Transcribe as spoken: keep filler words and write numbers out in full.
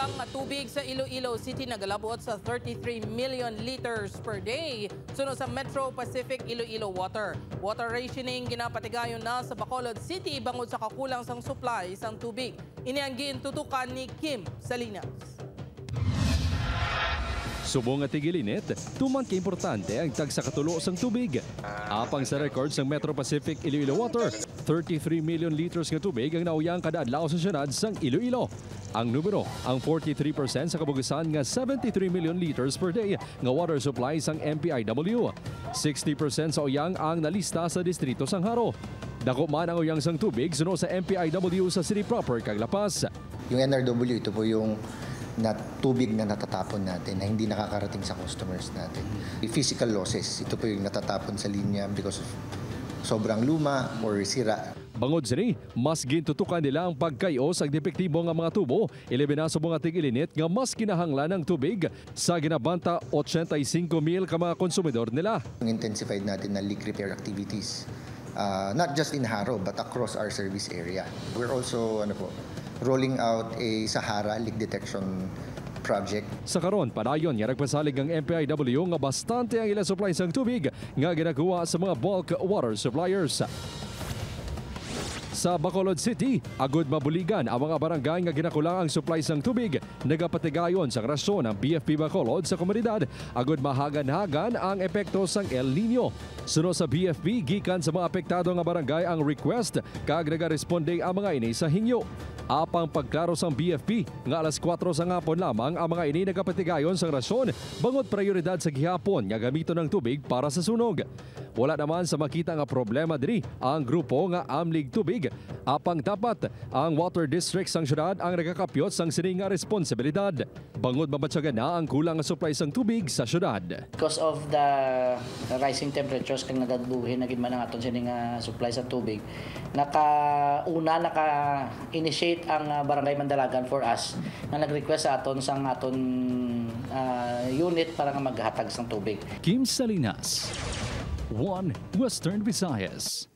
Ang tubig sa Iloilo City nagalabot sa thirty-three million liters per day, suno sa Metro Pacific Iloilo Water. Water rationing ginapatigayon na sa Bacolod City bangod sa kakulang sang supply sang tubig. Ini ang gintutukan ni Kim Salinas. Subong nga tig-ilinit, tuman ka importante ang tagsa katulo sang tubig. Apang sa record sang Metro Pacific Iloilo Water, thirty-three million liters nga tubig ang nauyang kada adlaw sa siyudad sang Iloilo. Ang numero, ang forty-three percent sa kabugasan nga seventy-three million liters per day nga water supply sang M P I W. Sixty percent sa uyang ang nalista sa distrito sang Jaro. Dako man ang uyang sang tubig suno sa M P I W sa city proper kag La Paz. Yung N R W, ito po yung na tubig na natatapon natin na hindi nakakarating sa customers natin. Yung physical losses, ito po yung natatapon sa linya because of sobrang luma or sira. Bangod sini, mas gintutukan nila ang pagkay-o sang depektibo nga mga tubo, ilabi na sa mga tig-ilinit nga mas kinahanglan ang tubig sa ginabanta ochenta y cinco mil ka mga konsumidor nila. Intensified natin na leak repair activities, uh, not just in Jaro but across our service area. We're also ano po, rolling out a Sahara leak detection project. Sa karon, padayon nga nagpasalig ang M P I W nga bastante ang ila supply sang tubig nga ginakuha sa mga bulk water suppliers. Sa Bacolod City, agud mabuligan ang mga barangay nga ginakulang ang supply sang tubig, nagapatigayon sang rasyon ang B F P Bacolod sa komunidad agud mahagan-hagan ang epekto sang El Nino. Suno sa B F P, gikan sa mga apektado nga barangay ang request kag nagaresponde ang mga ini sa hingyo. Apang pagklaro sang B F P nga alas kuwatro sang hapon lamang ang mga ini nagapatigayon sang rasyon bangod prioridad sa gihapon nga gamiton ang tubig para sa sunog. Wala naman sa makita nga problema diri ang grupo nga amlig tubig, apang dapat ang water district sang syudad ang nagakapyot sang sini nga responsibilidad. Bangod mabatyagan na ang kulang nga supply sang tubig sa syudad. Because of the rising temperatures kag nagabuhi na gid man ang aton sini nga supply sa tubig, naka una naka-initiate ang ah, Barangay Mandalagan for us nga nag-request sa aton sang aton ah, unit para nga maghatag sang tubig. Kim Salinas, One Western Visayas.